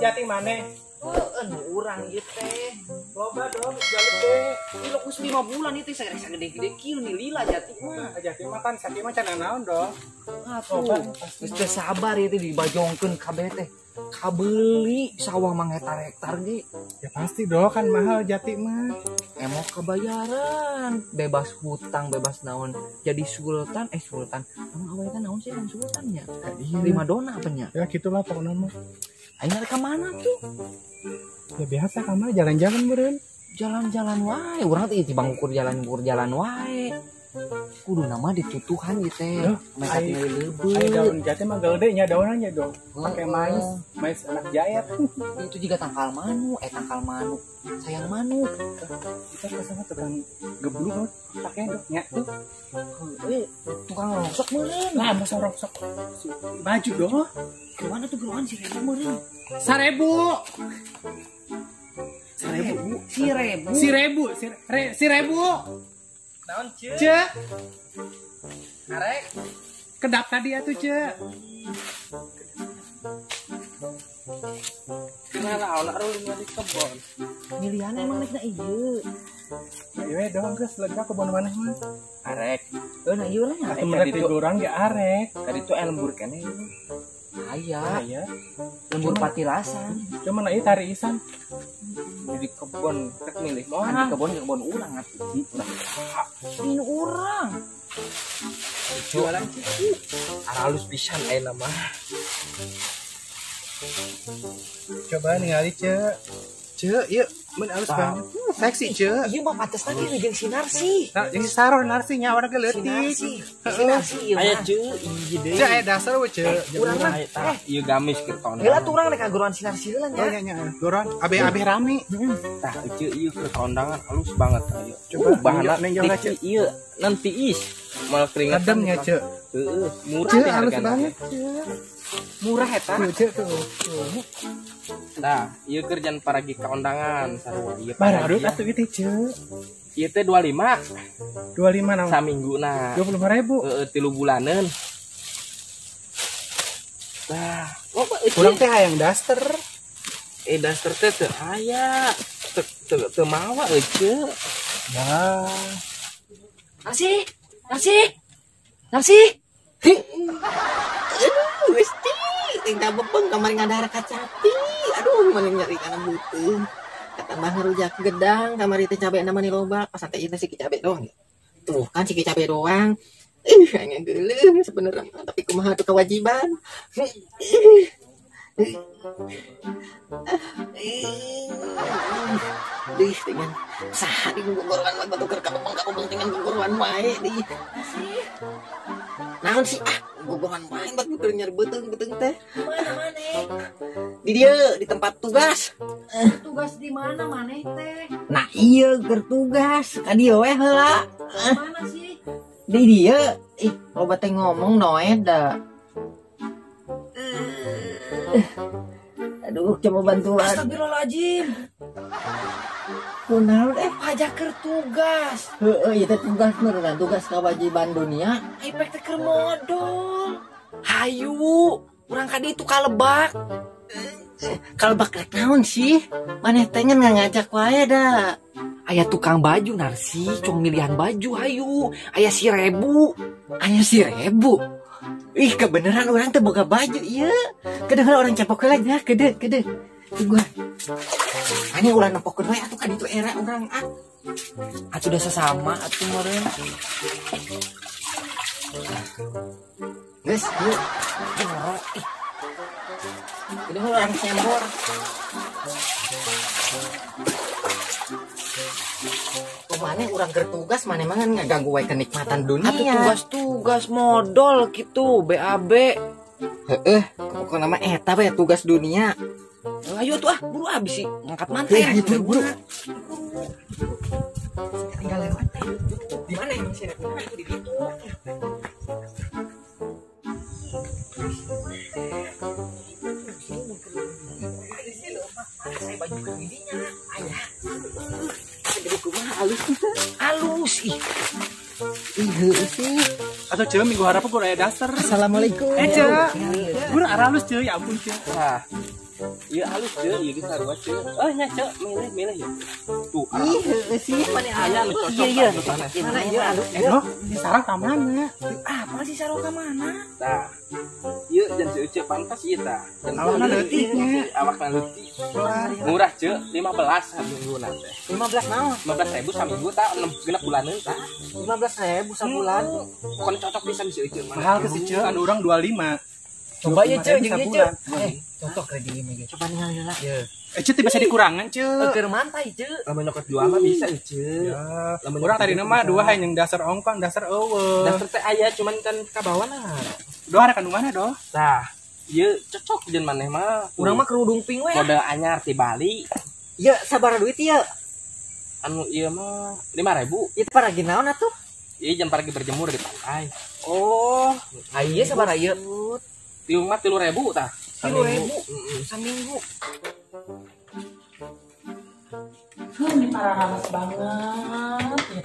jati maneh. Heueuh nu urang ieu teh. Loba dong gede. Ieu geus 5 bulan ieu teh sagede-gede kieu nih lila jati mah. Jati mah kan sakieu mah can naon dong. Atuh, geus teu sabar ieu teh dibajongkeun kabeh teh. Kabeuli sawah mang hektar-hektar ge. Ya pasti dong kan mahal jati mah. Emok kebayaran, bebas hutang, bebas naon. Jadi sultan, sultan. Emang awalnya kan naon sih kan sultannya? Iya. Prima dona apanya? Ya gitulah pokoknya mah. Aing rek ka mana tuh? Ya biasa ka mana jalan-jalan meureun. Jalan-jalan wae, urang teh tibang ukur jalan wae. Kudu nama ditutuhan ieu teh. Mereka tinggal leubeut. Ai daun jati mah gede nya daunannya dong. Pakai mais, mais anak jayat. Itu juga tangkal manu, tangkal manu. Sayang manu. Kita kesana tukang geblug pakai dong nya tuh. Tukang rongsok meureun. Lah masa rongsok baju dong. Kemana tuh geroan si Rebu meureun? 1000. 1000. Si Rebu. Si Rebu, si Rebu. Naon, Ceu? Ceu. Arek. Kedap tadi atuh, Ceu. Kenapa naon arulin di kebon? Miliana emang rek na ieu. Ya ieu dong geus lega kebon maneh mah. Arek. Heuh na ieu lah nya. Atuh merek urang ge arek. Tadi tuh lembur keneh. Aya. Aya. Lembur patilasan. Cuman ieu tari isan. Di kebon rek milih moal. Di kebon ke kebon urang atuh. Ini urang. Jualan ciku. Aralus pisan ayeuna mah. Coba ningali, Ceu. Ceu, ieu mun alus banget. Seksi, Ceu. Ieu mah pantes lagi jeung si Narsi. Nah, jeung si Saroh Narsi nya warna ge leutik. Si Narsi ieu mah. Aya Ceu, ieu deui. Ceu aya dasar we, Ceu. Urang mah ieu gamis keur kaondangan. Heula tuh urang rek kaguruan si Narsi heula nya. Oh nya nya, guruan abe-abe rame. Tah, Ceu ieu keur kaondangan halus banget ayo. Coba bahanna neng Ceu. Ieu nanti is mal keringetan. Adem nya, Ceu. Heeh, murah Ceu, halus banget, Ceu. Murah eta. Ceu tuh. Nah, ieu kerjaan paragi kaondangan sarua ieu. Bararut atuh ieu teh, Ceu. Ieu teh 25. 25 naon? Samingguna. 25.000. Heeh, 3 bulaneun. Tah, urang teh hayang daster. Daster teh teu aya. Teu teu mawa euy, Ceu. Ya. Narsi, Narsi. Narsi. Aduh, Gusti, tinggal bebeng kamari ngadahar kacapi. Aduh, mana nyari kana butuh. Katambah ngerujak gedang, kamari teh cabe nama loba. Pas teh ieu siki cabe doang. Tuh kan siki cabe doang. Ih, kayaknya geuleuh sebenarnya, tapi kumaha tuh kewajiban. Dih, dengan saha di guguruan mah batur ka bebeng dengan guguruan wae dih. Naon sih ah guguruan wae batur nyari beuteung-beuteung teh. Mana maneh? Di dieu di tempat tugas. Tugas di mana maneh teh? Nah iya keur tugas ka dieu we heula. Mana sih? Di dieu. Ih, loba teh ngomong noe da. Aduh, coba bantuan. Astagfirullahaladzim. Kunaon pajak keur tugas. Heeh, ieu teh tugas meureun, tugas kewajiban dunia. Ai pek teh keur modol. Hayu, urang ka ditu kalebak. Kalebak rek naon sih? Maneh teh ngan ngajak wae da. Aya tukang baju Narsi, cong milihan baju hayu. Aya si Rebu. Aya si Rebu. Ih, kebenaran orang teh boga baju ieu. Kedengeran orang capok heula nya, kede kede. Tungguan. Ani ulah nempokeun we atuh ka ditu era urang ah. Atuh da sasama atuh meureun. Geus, yuk. Jorok ih. Kedengeran orang sembor. Maneh urang keur tugas maneh mah ngaganggu wae kenikmatan dunia. Atuh tugas-tugas modal gitu BAB. Heeh, pokokna mah eta we tugas dunia. Ayo tuh ah, buru habis sih ngangkat manten. Ayo buru. Tinggal lewat. Di mana emang sih? Di ditu. Saya baju begininya. Ayah. Jadi kumaha halus halus ih. Ih heueuh sih. Atau ceu minggu harap gua aya dasar. Assalamualaikum. Ceu. Gua aralus ceu, ya ampun ceu. Tah. Ieu halus ceu, ieu geus sarua ceu. Oh nya ceu, milih-milih ya. Tuh. Ih, heueuh sih mana aya nu cocok. Iya, iya. Mana ieu halus. Doh, di sarang ka mana? Apa sih sarua ka mana? Tah. Ieu jan si Uce pantas ieu tah. Awakna leutik nya. Awakna leutik. Murah ceu, 15 samingguna teh. 15 naon? 15.000 saminggu tah, 6 genep bulaneun tah. 15.000 sabulan. Pokona cocok pisan si Uce mah. Mahal ke si Ceu, anu urang 25. Coba ya ceu jeung ieu ceu. Cocok ka di ieu coba ningali heula. Ieu. Ceu teh bisa dikurangan ceu. Keur mantai ceu. Lamun nyokot dua mah bisa ceu. Ya. Urang tadi mah dua hayang dasar ongkong, dasar eueuh. Dasar teh aya cuman kan ka bawah nah. Doh ada kan mana doh? Tah, ieu cocok jeung maneh mah. Urang mah kerudung pink we. Model anyar ti Bali. Ieu sabaraha duit ieu? Anu ieu mah 5.000. Ieu paragi naon atuh? Ieu jam paragi berjemur di pantai. Oh, ieu sabaraha ieu? Tilu mah 3.000 tah. 3.000. Saminggu. Ini parah banget ya.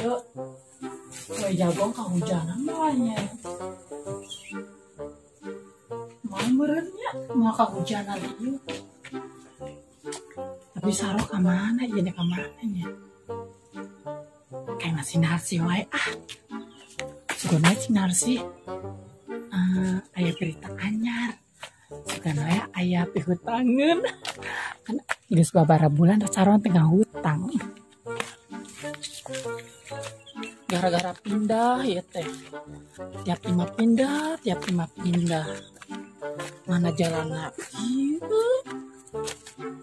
Yuk, kue jagung kehujanan malahnya. Mau merenya, mau kehujanan ieu. Tapi saro ka mana ieu ka mananya? Kayak masih narsi wae ah. Sugana si narsi. Aya berita anyar. Sugana aya pihutangeun. Kan geus babaraha bulan saron tengah hutang. Gara-gara pindah ya teh. Tiap lima pindah, tiap lima pindah. Mana jalanna ieu?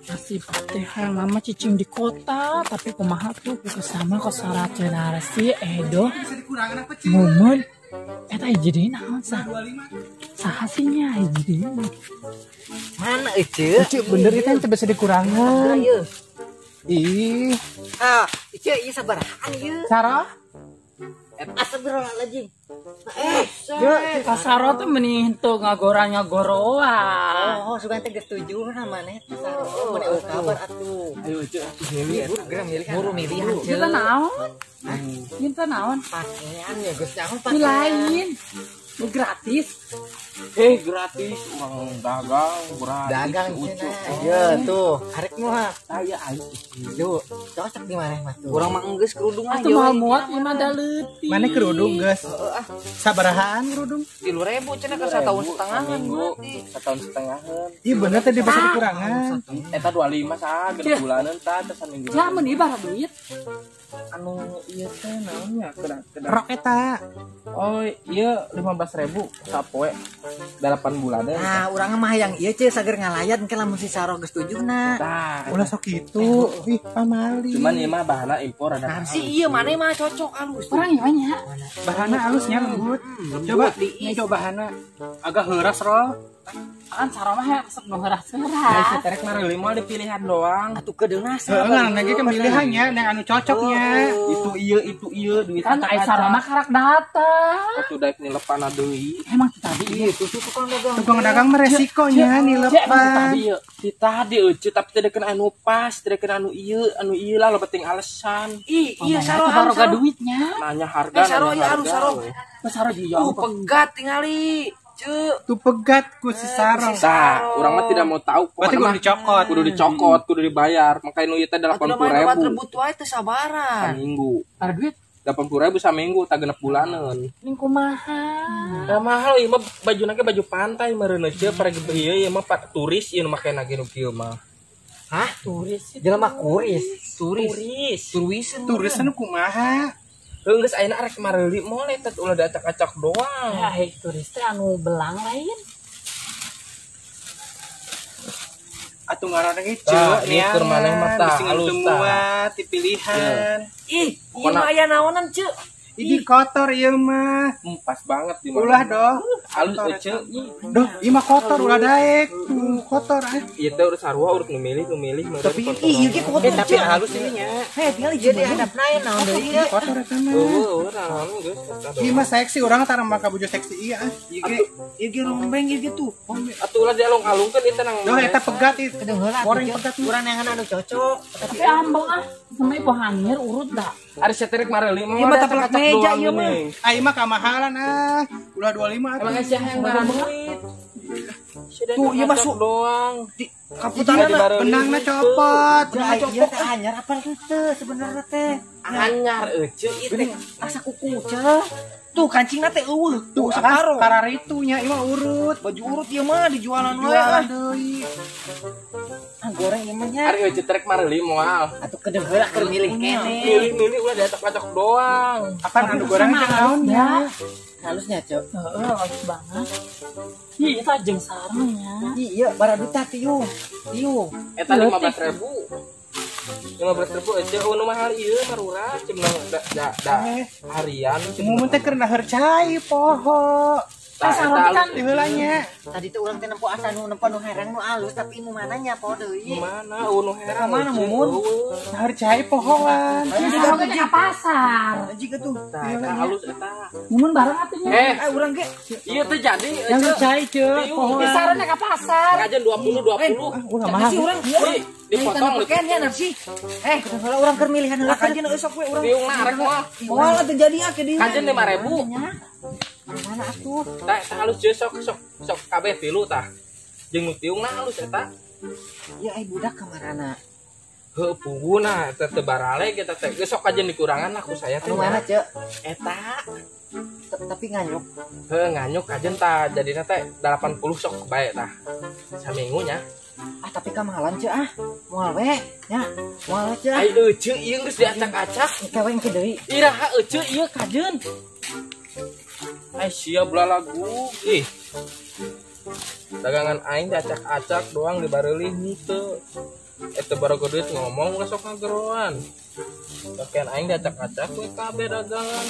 Nasib teh mama cicing di kota tapi kumaha tuh sama kosara cenarsi edo mumun eta hiji deui naon sah saha sih nya hiji deui mana ece ece bener itu teh bisa dikurangan ih ah ece ieu sabarahaan ieu Sarah astagfirullahaladzim. Kasaro tuh meni henteu ngagora-ngagoroan. Oh, sugan teh geus setuju na maneh teh Saro. Mun eueuh kabar atuh. Ayo ceu atuh milih. Buru milihan ceu. Kita naon? Kita naon? Pakaian ya geus nyaho pakaian. Lain. Nu gratis. Gratis urang dagang gratis. Dagang cenah. Ieu tuh, arek mah. Aya alus. Yo, cocok di maneh mah tuh. Urang mah enggeus kerudung aja. Atuh moal muat ieu mah da leutik. Maneh kerudung geus. Sabarahaan kerudung? 3.000 cenah ke satahun setengahan berarti. Setahun setengahan. Iya bener tadi bisa dikurangan. Eta 25 sah genep bulaneun tah teh saminggu. Ya mun ieu bara duit. Anu ieu teh naonnya kedah. Rok eta. Oh, ieu 15.000 sapoe 8 bulanan. Nah, urang mah hayang ieu ceu sager ngalayan ke lamun si Saro geus tujuna. Tah, ulah sok kitu. Ih, pamali. Cuman ieu mah bahanna impor ada. Nah, si ieu maneh mah cocok halus. Urang ieu nya. Bahanna halusnya lembut. Coba coba bahanna agak heuras roh. Kan Saro mah resep nu heuras-heuras. Nah, si terek mah lima di pilihan doang. Atuh kedeuna saha. Heeh, ngan ge pilihannya yang anu cocoknya. Itu ieu duit. Kan ai Saro mah karak datang. Atuh daek nilepana deui. Emang tadi ieu tuh tukang dagang. Tukang dagang mah resikonya nilepan. Ti tadi eueuh tapi teu deukeun anu pas, teu deukeun anu ieu lah loba ting alasan. Ih, iya Saro baroga duitnya. Nanya harga, Saro ieu alus Saro. Saro juga pegat tingali. Tuh pegat ku si Saro. Tah, urang mah tidak mau tahu. Berarti kudu dicokot, kudu dicokot, kudu dibayar. Makanya nu ieu teh 80.000. Rebut wae teh sabaran. Saminggu. Ada duit? 80.000 saminggu tah genep bulaneun. Ning kumaha? Nah, mahal ieu mah bajuna ge baju pantai meureun ceu paragi ieu ieu mah turis ieu nu makena ge nu kieu mah. Hah? Turis. Jelema kuris. Turis. Turis. Turis anu kumaha? Heuh geus ayeuna arek mareuli moal eta ulah diacak-acak doang. Ya hei turis teh anu belang lain. Atuh ngaranna ge ceu nya. Keur maneh mah tah halus tah ti pilihan. Ih, ieu mah aya naonan ceu. Ini kotor ieu mah. Pas banget di mana. Ulah doh. Halus ceu. Doh, ieu mah kotor ulah daek. Tuh kotor ah. Ieu teh urus sarua urut nu milih Tapi ieu ge kotor tapi halus ini nya. Heh, tinggal ieu dihadapna ye naon deui ieu. Kotor eta mah. Eueuh, naon geus eta doang. Ieu mah seksi urang tara make baju seksi ieu ah. Ieu ge rombeng ieu ge tuh. Atuh ulah dialung-alungkeun ieu teh nang. Duh eta pegat ieu. Kedeng heula Goreng pegat. Urang neangan anu cocok. Tapi ambeng ah, sampai pohangir urut dah. Ari seterik mareuli mah. Ieu mah taplak meja ieu mah. Ah ieu mah kamahalan ah. Ulah 25 atuh. Emang sia yang barang duit. Tuh ieu masuk doang. Di kaputarana Benangna copot. Benangna copot teh anyar apa teu sebenarnya teh? Anyar euceu ieu teh. Asa kuku ceu. Tuh kancingna teh eueuh. Tuh separo. Kararitunya ieu mah urut. Baju urut ieu mah dijualan wae Jualan deui. Ah goreng ieu mah nya. Ari euceu trek mareuli moal. Atuh kedeng heula keur milih keneh. Milih-milih ulah diacak-acak doang. Apan anu goreng teh naon ya? Halusnya, Cok. Heeh, halus banget. Ih, eta jeung sarangnya. Iya, baraduta tiung. Tiung. Eta 15.000. 15.000 euceu nu mahal ieu marurah cenah da harian Mumun teh keur naheur cai poho. Sarang kan Di heula nya. Tadi tuh urang teh nempo asa nu nempo nu herang nu alus tapi nu mananya poho deui. Mana nu herang mana Mumun? Naheur cai pohoan. sarang teh ka pasar. Anjing atuh. Tah eta halus eta. Mumun bareng atuh nya. Urang ge. Ieu teh jadi Naheur cai ceu pohoan. Sarangnya ka pasar. Kajen 20 20. Ulah mahal. Sih urang Dipotong pakaian narsi. Heula urang keur milihan heula kajen euy sok we urang. Tiung na arek mah. Moal atuh jadi ah ke dieu. Kajen 5.000. Mana atuh? Tah eta halus jeung sok sok sok kabeh tilu tah. Jeung nu tiungna halus eta. Ya ai budak kamarana. Heuh puguna eta teu barale kita teh. Geus sok kajen dikurangan lah ku saya teh. Anu mana, Ceu? Eta. Tapi nganyuk. Heuh nganyuk kajen tah jadina teh 80 sok bae tah. Saminggu nya. Ah tapi kamahalan Ceu ah. Moal we nya. Moal we Ceu. Ai euceu ieu geus diacak-acak. Engke we engke deui. Iraha euceu ieu kajen. Ai sia belalagu. Ih. Dagangan aing diacak-acak doang dibareulih henteu. Eta barogo duit ngomong ulah sok ngageroan. Pakaian aing diacak-acak we kabeh dagangan.